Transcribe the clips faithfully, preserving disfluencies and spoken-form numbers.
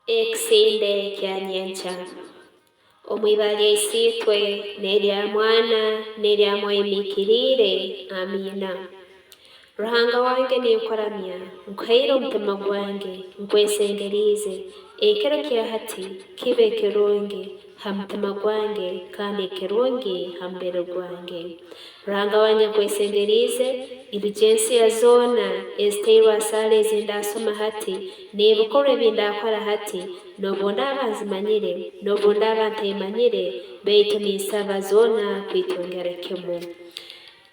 Ekisinde kya nyenkya. Omu ibara lya Isiitwe, n'erya Mwana, n'erya Mwoyo Muhikiriire. Amiina. Ruhanga wange, ninkuramya, nkuhaire omutima gwange, nkwesengeriize. Ekiro kya hati kibe kirungi ha mutima gwange, kandi ekirungi ha mubiri gwange. Ruhanga wange, nkwesengeriize, iligensiya zoona ezitairwe ha saara ezi ndasoma hati, n'ebikorwa ebi ndakora hati, n'obu ndaaba nzimanyire, n'obu ndaaba ntaimanyire, baitu ninsaba zoona kwitungire kimu.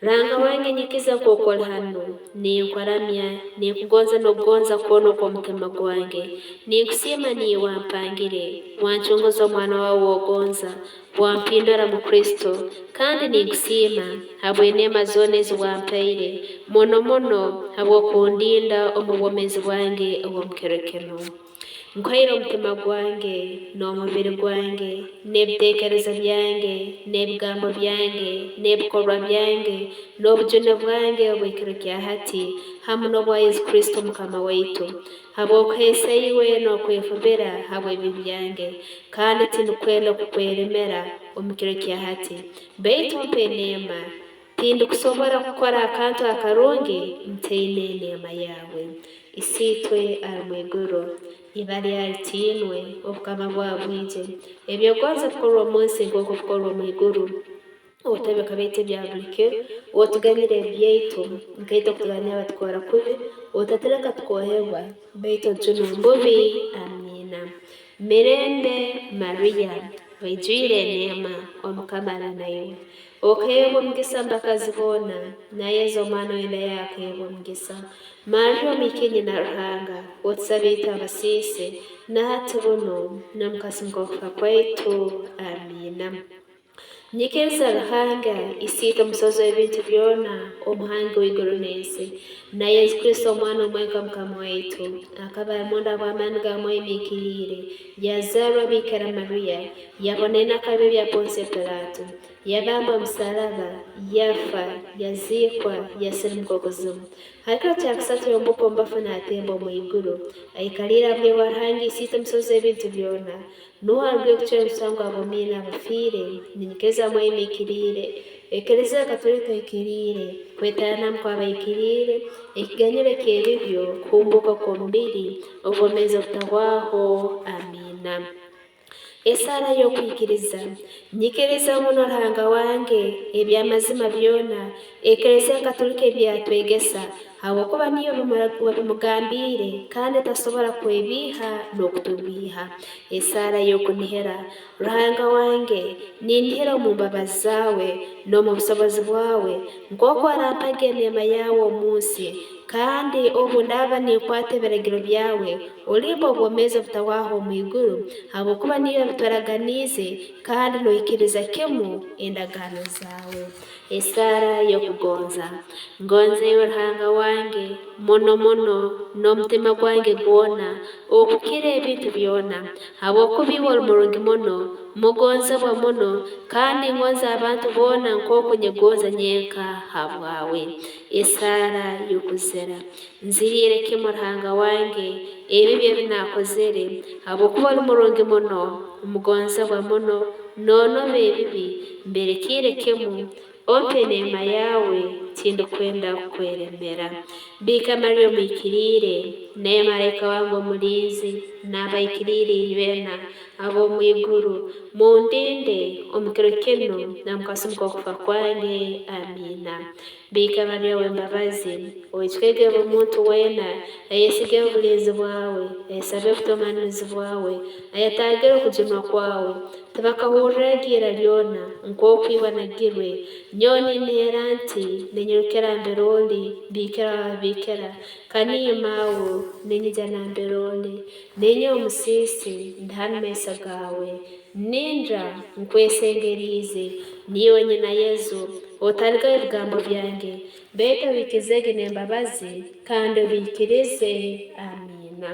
Ruhanga wange, nyikiza nk'oku oli hanu, ninkuramya, ninkugonza n'okugonza kwona okw'omutima gwange. Ninkusiima niiwe wampangire, wancunguza omwana waawe w'ogonza, wampindura mu Kristo, kandi ninkusiima habw'eneema zoona ezi wampaire, muno muno habw'okundinda omu bwomeezi bwange obw'omu kiro kinu. Nkuhaire omutima gwange, n'omubiri gwange, n'ebiteekerezo byange, n'ebigambo byange, n'ebikorwa byange, n'obujune bwange obw'ekiro kya hati, hamu n'obwa Yesu Kristo Mukama waitu, habw'okuheesa iwe n'okwefubira habw'ebibi byange, kandi tindukwenda kukweremera omu kiro kya hati, baitu ompe eneema. Tindukusobora kukora akantu akarungi ntaine eneema yaawe. Isiitwe ali mu iguru, ibara lyawe litiinwe, obukama bwawe bwije. Eby'ogonza bikorwe omu nsi nk'oku bikorwa omu iguru. Otabe kabaite bya buli kiro, otuganyire ebyaitu, nkaitwe kutuganyira abatukora kubi, otatuleka tukohebwa, baitu otujune omu bubi. Amiina. Mirembe Mariya, oijwire eneema, Omukama ali naiwe. Okaheebwa omugisa omu bakazi boona, na Yesu omwana w'enda yaawe akaheebwa omugisa. Mariya, omwiki nyina Ruhanga, otusabe itwe abasiisi, na hati bunu, n'omu kasumi k'okufa kwaitu. Amiina. Nyikiriza Ruhanga, Isiitwe, Musozi w'ebintu byona, Omuhangi w'iguru n'ensi, na Yesu Kristo, Omwana omwenka Mukama waitu, akaba ali munda bw'amaani ga Mwoyo Muhikiriire, yazaarwa Bikira Mariya, yabonaina akabi bya Pontiyo Pilato, yabambwa omusaraba, yafa, yaziikwa, yasirimuka okuzimu. Ha kiro kya kasatu yomboka omu bafu, naatemba omu iguru, aikaliire ha buryo bwa Ruhanga Isiitwe, Musozi w'ebintu byona. Nuho arugire kucwera omusango ababomiire n'abafiire. Ninyikiriza Mwoyo Muhikiriire, Eklezia Katolika ehikiriire, kweteraniramu kw'abahikiriire, ekiganyiro ky'ebibyo, kuhumbuka kw'omubiri, obwomeezi obutahwaho. Amiina. Esaara y'okwikiriza. Nyikiriza muno Ruhanga wange eby'amazima byona Eklezia Katolika ebi yatwegesa, habwokuba niyo wabimugambiire, kandi etasobora kwebiiha n'okutubiiha. Esaara y'okunihira. Ruhanga wange, ninihira omu mbabazi zaawe n'omu busobozi bwawe, nkooku orampaga eneema yaawe omu nsi, kandi obu ndaaba ninkwata ebiragiro byawe, olimpa obwomeezi obutahwaho omu iguru, habwokuba niiwe wabituraganiize, kandi noikiriza kimu endagaano zaawe. Esaara y'okugonza. Ngonza iwe Ruhanga wange, muno muno, n'omutima gwange gwona, okukira ebintu byona, habwokuba iwe oli murungi muno, mugonzebwa muno, kandi ngonza abantu boona nkooku nyegonza nyenka habwawe. Esaara y'okuzira. Nziriire kimu, Ruhanga wange, ebibi ebi naakozere, habwokuba oli murungi muno, omugonzebwa muno, noonoba ebibi, mberekiire kimu, ompe eneema yaawe, tindukwenda kukweremera. Bikira Mariya omuhikiriire, naiwe maraika wange omulinzi, n'abahikiriire inywena ab'omu iguru, mundinde omu kiro kinu na mu kasumi k'okufa kwange. Amiina. Bikira Mariya w'embabazi, oijuke buli muntu weena ayesiga obulinzi bwawe, ayesaba obutomanirizi bwawe, ayetaagira okujunwa kwawe. Tibakahurraga ira lyona, nkooku iwe wanagirwe. Nyowe ninihira nti, ninyirukira mbere oli, Bikira wa bikira, kandi ninyima aho, ninyija nambere oli. Ninyowe omusiisi, ndi hanu maiso gaawe. Nindra, nkwesengeriize, niiwe nyina Yesu, otaligaho ebigambo byange, baitu obiikirizege n'embabazi, kandi obiikirize. Amiina.